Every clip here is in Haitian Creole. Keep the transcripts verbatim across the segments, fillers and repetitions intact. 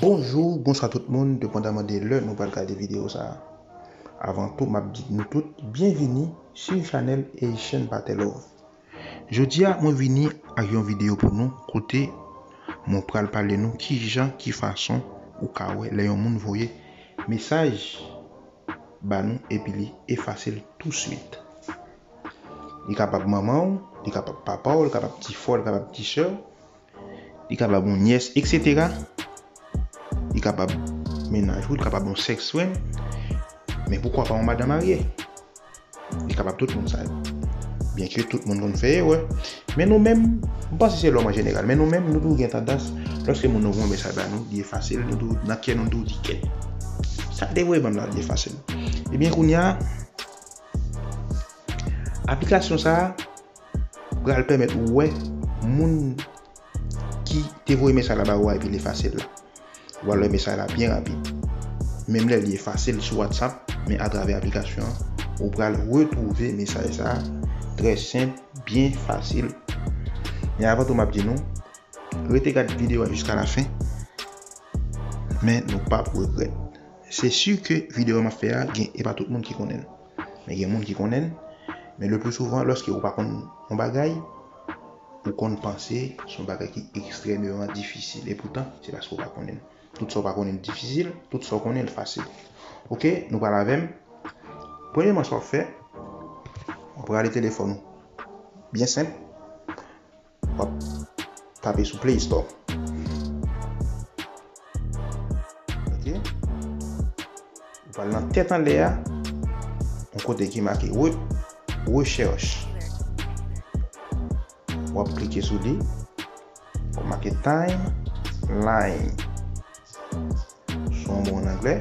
Bonjou, bonswa tout moun, depandaman de lè nou pral gade videyo sa a. Avan tou, m ap di nou tout, byenvini sou chanèl Haitian Pate Love. Jodi a, mwen vini ak yon videyo pou nou, kote mwen pral pale nou kijan, ki fason ou ka wè lè yon moun voye mesaj ba nou epi li efase l touswit. Li kapab manman w, li kapab papa w, li kapab ti frè w, li kapab ti sè w, li kapab yon nyès, etsetera. Li kapab mennaj ou, li kapab yon sex friend. Men poukwa pa yon madanm marye? Li kapab tout moun sa yo. Byenke tout moun konn fè erè. Men nou menm, m panse se lòm an jeneral, men nou menm, nou toujou gen tandans, lòske moun nan voye mesaj ba nou, li efase l, nou toujou, nan kè nou, nou toujou di kèt. Sa k te voye ban m la, li efase l. Ebyen, kounye a, aplikasyon sa a pral pèmèt ou wè moun ki te voye mesaj la ba ou a epi l efase l la. Ou pral wè mesaj la byen rapid. Menm lè li efase l sou WhatsApp, men atravè aplikasyon an, ou pral retwouve mesaj sa a trè senp, byen fasil. Men avan tou, m ap di nou, rete gade videyo a jiska lafen, men nou p ap regrèt. Se si ke videyo a m ap fè a, gen, e pa tout moun ki konnen l. Men gen moun ki konnen l, men le pli souvan, lòske ou pa konn yon bagay, ou konn panse se yon bagay ki ekstrèmeman difisil. E poutan, se paske ou pa konnen l. Tout sa ou pa konnen l difisil, tout sa ou konnen l fasil. Oke, nou pral avè m. Premyèman, sa w ap fè, w ap rale telefòn ou. Byen senp. W ap tape sou Play Store. Oke. Ou pral nan tèt anlè a, yon kote ki make re-, rechèch. W ap klike sou li. W ap make timeline. Se yon mo an anglè.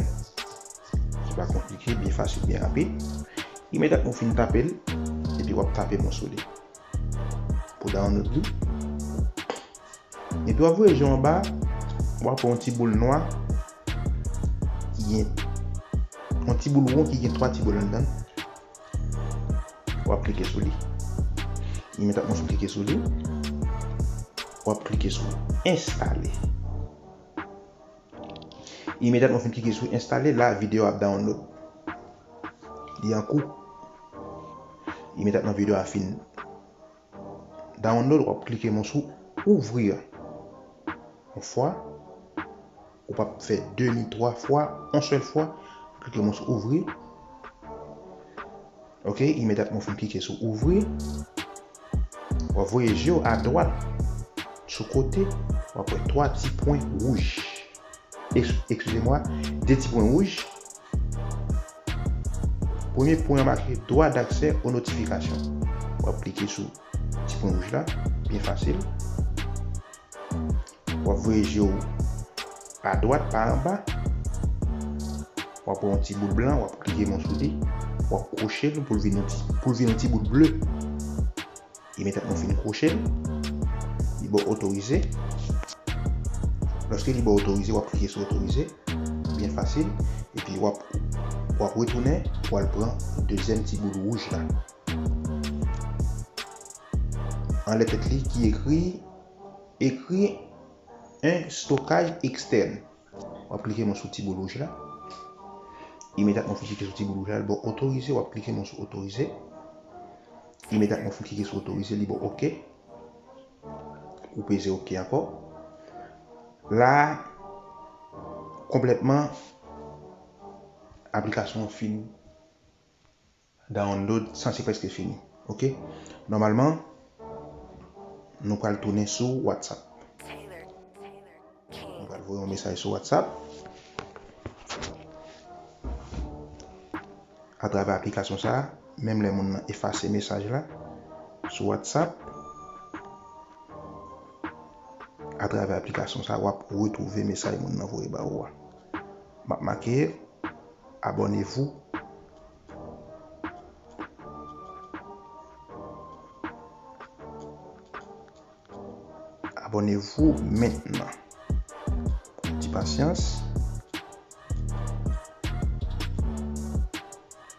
Se pa konplike, byen fasil, byen rapid. Imedyatman w fin tape l, epi w ap tape mo sou li. Pou download li. Epi w ap voye je w anba, w ap wè yon ti boul nwa ki gen, yon ti boul won ki gen twa ti boul anndan l. W ap klike sou li. Imedyatman w fin klike sou li, w ap klike sou enstale. Imedyatman w fin klike sou enstale, la videyo a ap download. Li an kou. Imedyatman videyo a fin download, w ap klike mo sou ouvrir. Yon fwa, ou p ap fè demi, twa fwa, yon sèl fwa, klike mo sou ouvrir. Oke, imedyatman w fin klike sou ouvrir, w ap voye je w adwat, sou kote, w ap wè twa ti pwen wouj. Ex-, excusez-moi, de ti pwen wouj. Premye pwen an make droit d'accès aux notifications. W ap klike sou ti pwen wouj la, byen fasil. W ap voye je w adwat, pa anba. W ap wè yon ti boul blan, w ap klike mo sou li. W ap kwoche l pou l vin yon ti, pou l vin yon ti boul ble. Imedyatman w fin kwoche l, li ba w otorize. Lòske li ba w otorize, w ap klike sou otorize. Byen fasil. Epi w ap, w ap retounen pou al pran dezyèm ti boul wouj la. Anlè tèt li ki ekri, écrit un stockage externe. W ap klike mo sou ti boul wouj la. Imedyatman w fin klike sou ti boul wouj la, l ba w otorize, w ap klike mo sou otorize. Imedyatman w fin klike sou otorize, li ba w oke. Ou peze oke ankò. La, konplètman, aplikasyon an fin download, sanse prèske fini. Oke? Nòmalman, nou pral tounen sou WhatsApp. Nou pral voye yon mesaj sou WhatsApp. Atravè aplikasyon sa a, menm lè moun nan efase mesaj la sou WhatsApp, atravè aplikasyon sa a, w ap retwouve mesaj moun nan voye ba ou a. M ap make abonnez-vous. Abonnez-vous maintenant. Ti pasyans.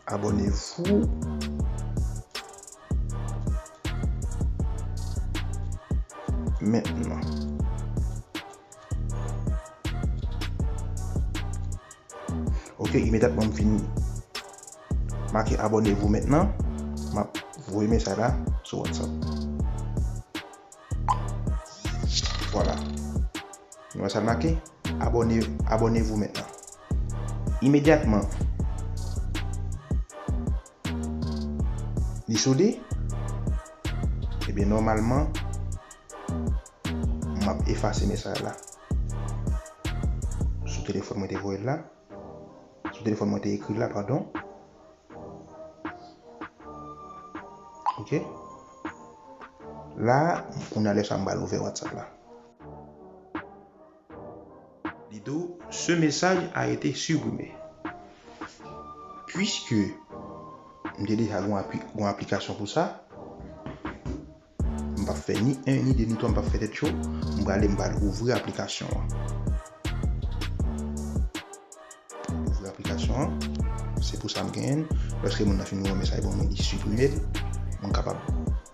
Abonnez-vous maintenant. ke imedyatman m fin make abonnez-vous maintenant, m ap voye mesaj la sou WhatsApp. Vwala. Nou wè sa l make? Abonnez, abonnez-vous maintenant. Imedyatman li sou li, ebyen, nòmalman, m ap efase mesaj la sou telefòn mwen te voye l la. Sou telefòn mwen te ekri l la, padon. Ok. La, kounye a lè sa m pral ouvè WhatsApp la. Li di w, ce message a été supprimé. Puiske m te deja gon apli-, gon aplikasyon pou sa, m p ap fè ni en, ni de, ni twa, m p ap fè tèt cho. M prale, m pral ouvri aplikasyon an. Ouvri aplikasyon an. Se pou sa m genyen l. Lòske moun nan fin voye yon mesaj ban mwen, li siprime l, mwen kapab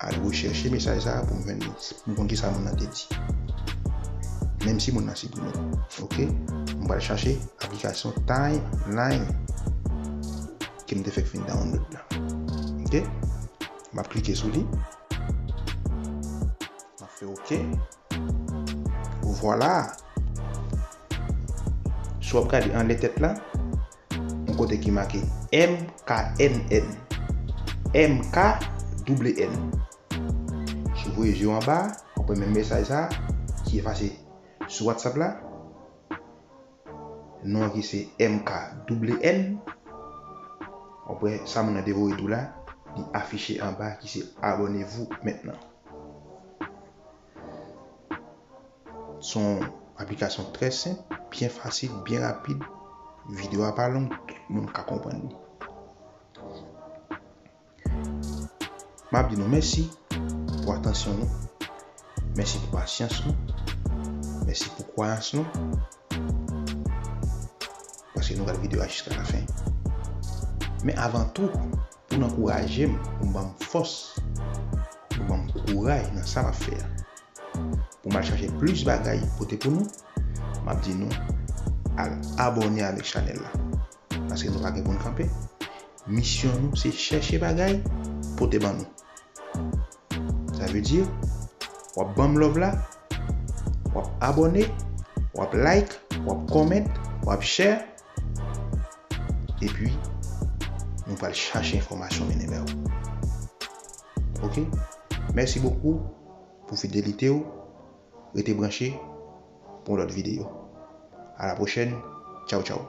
al rechèche mesaj sa a pou m jwenn li, pou m konn kisa moun nan te di. Menm si moun nan siprime l. Ok? M pral chache aplikasyon Timeline ke m te fèk fin download la. Ok? M ap klike sou li. M ap fè ok. Vwala. Si w ap gade anlè tèt la, yon kote ki make M K N N. M K double N. Si w voye je w anba a, w ap wè menm mesaj sa a ki efase sou WhatsApp la. Non an ki se M K double N. W ap wè sa moun nan te voye tou la, li afiche anba ki se abonnez-vous maintenant. Se yon aplikasyon trè senp, byen fasil, byen rapid. Videyo a pa long, tout moun ka konprann li. M ap di nou mèsi pou atansyon nou. Mèsi pou pasyans nou. Mèsi pou kwayans nou. Paske nou gade videyo a jiska lafen. Men avan tou, pou n ankouraje m, pou n ban m fòs, pou n ban m kouraj nan sa m ap fè a, pou m al chache plis bagay pote pou nou, m ap di nou al abòne avèk chanèl la. Paske nou pa gen pou n kanpe. Misyon nou se chèche bagay, pote ban nou. Sa vle di, w ap ban m love la, w ap abòne, w ap like, w ap comment, w ap share, epi nou pral chache enfòmasyon mennen ba ou. Ok? Mèsi bokou pou fidelite w. Rete branche pou yon lòt videyo. A la pwochèn. Tchaw, tchaw.